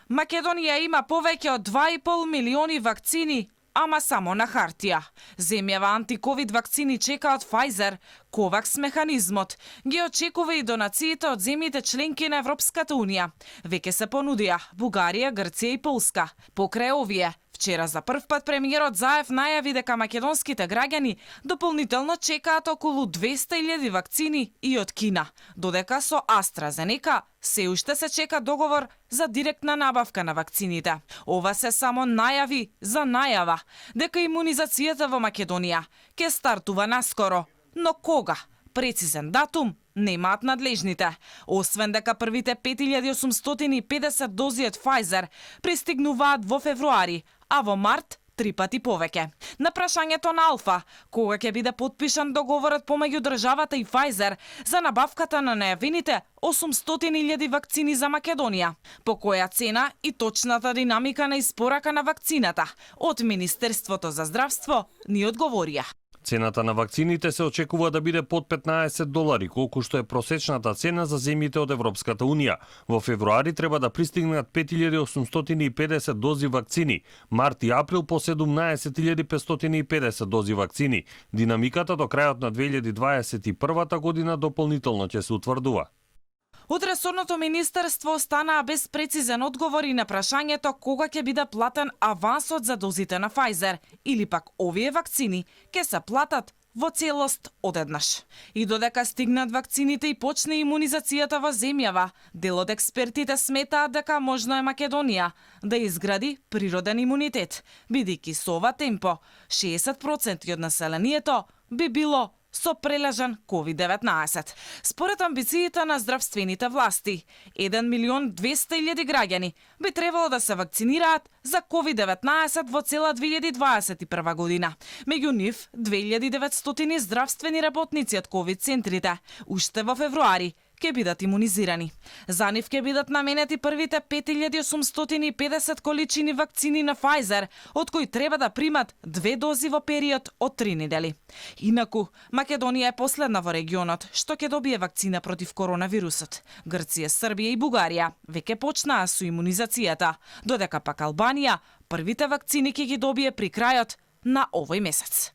Македонија има повеќе од 2,5 милиони вакцини, ама само на хартија. Земјава антиковид вакцини чека од Pfizer, Ковакс механизмот. Ги очекува и донациите од земјите членки на Европската Унија. Веќе се понудија Бугарија, Грција и Полска. Покрај овие, вчера за прв пат премиерот Заев најави дека македонските граѓани дополнително чекаат околу 200.000 вакцини и од Кина, додека со AstraZeneca се уште се чека договор за директна набавка на вакцините. Ова се само најави за најава дека имунизацијата во Македонија ќе стартува наскоро, но кога? Прецизен датум немаат надлежните, освен дека првите 5850 дози од Pfizer пристигнуваат во февруари, а во март 3 пати повеќе. На прашањето на Алфа, кога ќе биде потпишан договорот помеѓу државата и Pfizer за набавката на најавените 800.000 вакцини за Македонија, по која цена и точната динамика на испорака на вакцината, од Министерството за здравство ни одговорија. Цената на вакцините се очекува да биде под $15, колку што е просечната цена за земјите од Европската Унија. Во февруари треба да пристигнат 5850 дози вакцини, март и април по 17.550 дози вакцини. Динамиката до крајот на 2021 година дополнително ќе се утврдува. Од ресорното министерство останаа без прецизен одговор и на прашањето кога ќе биде платен авансот за дозите на Pfizer или пак овие вакцини ќе се платат во целост одеднаш. И додека стигнат вакцините и почне имунизацијата во земјава, дел од експертите сметаат дека можно е Македонија да изгради природен имунитет, бидејќи со ова темпо 60% од населението би било со прележан COVID-19. Според амбициите на здравствените власти, 1.200.000 граѓани би требало да се вакцинираат за COVID-19 во цела 2021 година. Меѓу нив 2900 здравствени работници од COVID центрите, уште во февруари ќе бидат имунизирани. За нив ќе бидат наменети првите 5850 количини вакцини на Pfizer, од кои треба да примат 2 дози во период од 3 недели. Инаку, Македонија е последна во регионот што ќе добие вакцина против коронавирусот. Грција, Србија и Бугарија веќе почнаа со имунизацијата, додека пак Албанија првите вакцини ќе ги добие при крајот на овој месец.